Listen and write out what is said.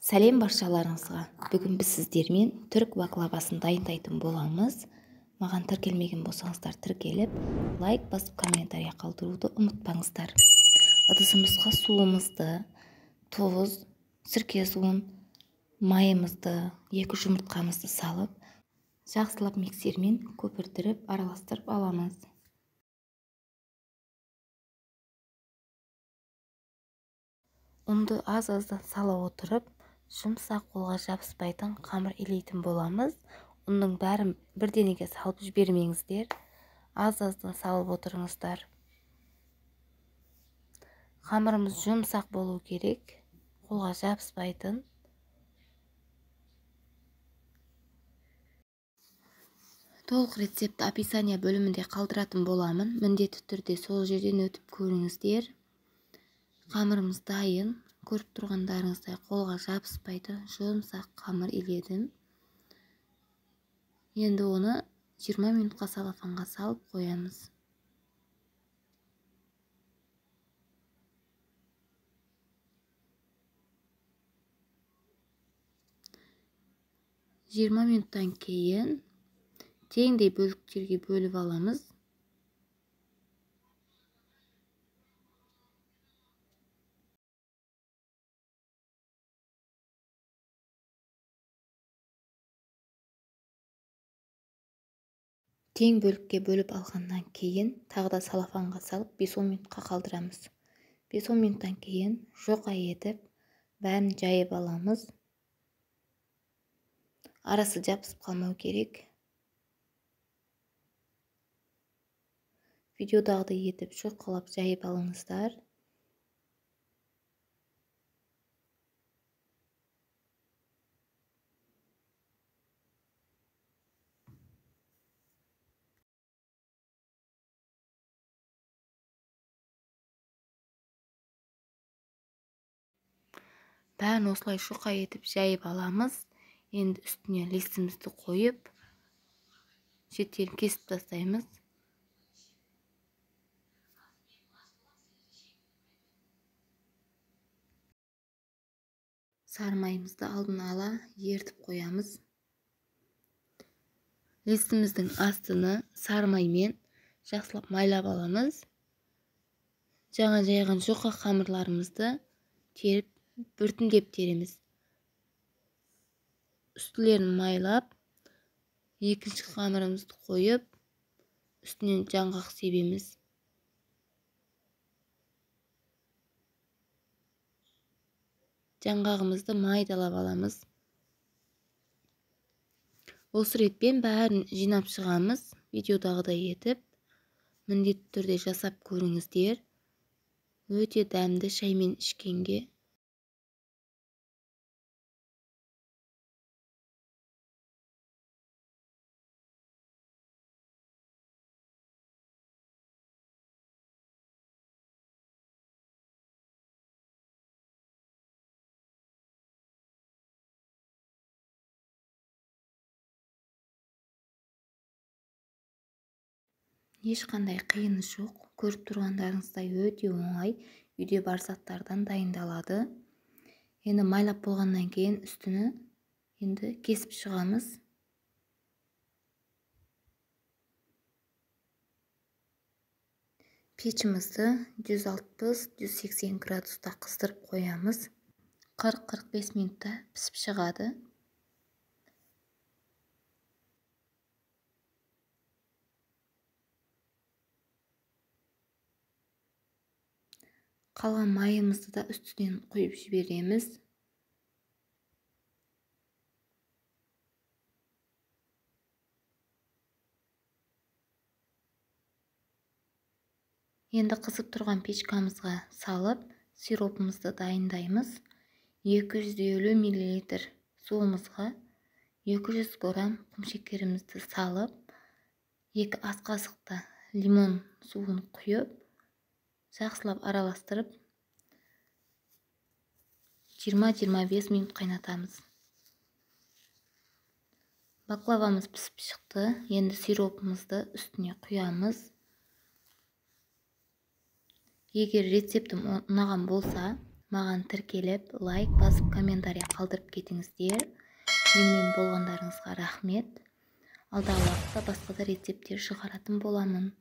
Сәлем баршаларыңызға. Бүгін біз сіздермен түрік баклавасын дайындайтын боламыз. Маған тіркелмеген болсаңыздар тіркеліп, лайк басып комментария қалдыруды ұмытпаңыздар. Ыдысымызға суымызды, тұз, сірке суын, майымызды, 2 жұмыртқамызды салып, жақсылап миксермен көпіртіріп араластырып аламыз. Ұнды аз-аздан сала отырып, жұмсақ қолға жабыспайтын қамыр илейтін боламыз. Ұнның бәрін бірденеге салып жібермеңіздер, аз-аздан салып отырыңыздар. Қамырымыз жұмсақ болу керек, қолға жабыспайтын. Толық рецептті описание бөлімінде қалдыратын боламын. Міндетті түрде сол жерден өтіп көріңіздер. Қамырымыз дайын. Көріп тұрғандарыңыздай қолға жабыспайды, жұмсақ қамыр иледім. Енді оны 20 минутқа салафанға салып қоямыз. Жиырма минуттан кейін теңдей бөліктерге бөліп аламыз. Тең бөлікке бөліп алғаннан кейін тағы да салафанға салып 5-10 минутқа қалдырамыз. 5-10 минуттан кейін жұқа етіп бәрін жайып аламыз. Арасы жабысып қалмау керек. Видеодағыдай етіп жұқалап жайып алыңыздар. Бәрін осылай жұқа етіп жайып аламыз. Енді үстіне листімізді қойып, шеттерін кесіп тастаймыз. Сары майымызды алдын ала ертіп қоямыз. Листіміздің астыны сары маймен жақсылап майлап аламыз. Жаңа жайған жұқа қамырларымызды теріп біртіндеп тереміз. Үстілерін майлап, екінші қамырымызды қойып, үстінен жаңғақ себеміз. Жаңғағымызды майдалап аламыз. Осы ретпен бәрін жинап шығамыз. Видеодағыдай етіп, міндетті түрде жасап көріңіздер. Өте дәмді шаймен ішкенге. Ешқандай қиыны жоқ. Көріп тұрғандарыңыздай өте оңай, үйде бар заттардан дайындалады. Енді майлап болғаннан кейін үстіні енді кесіп шығамыз. Пешімізді 160-180 градуста қыздырып қоямыз. 40-45 минутта пісіп шығады. Қалған майымызды да үстінен құйып жібереміз. Енді қызып тұрған печкамызға салып, сиропымызды дайындаймыз. 250 мл суымызға 200 грамм құмшекерімізді салып, 2 ас қасықта лимон суын құйып, жақсылап араластырып 20-25 минут қайнатамыз. Баклавамыз пісіп шықты. Енді сиропымызды үстіне құямыз. Егер рецептім ұнаған болса, Маған тіркеліп, лайк басып, комментарий қалдырып кетіңіздер. Менімен болғандарыңызға рахмет. Алдағы уақытта басқа да рецепттер шығаратын боламын.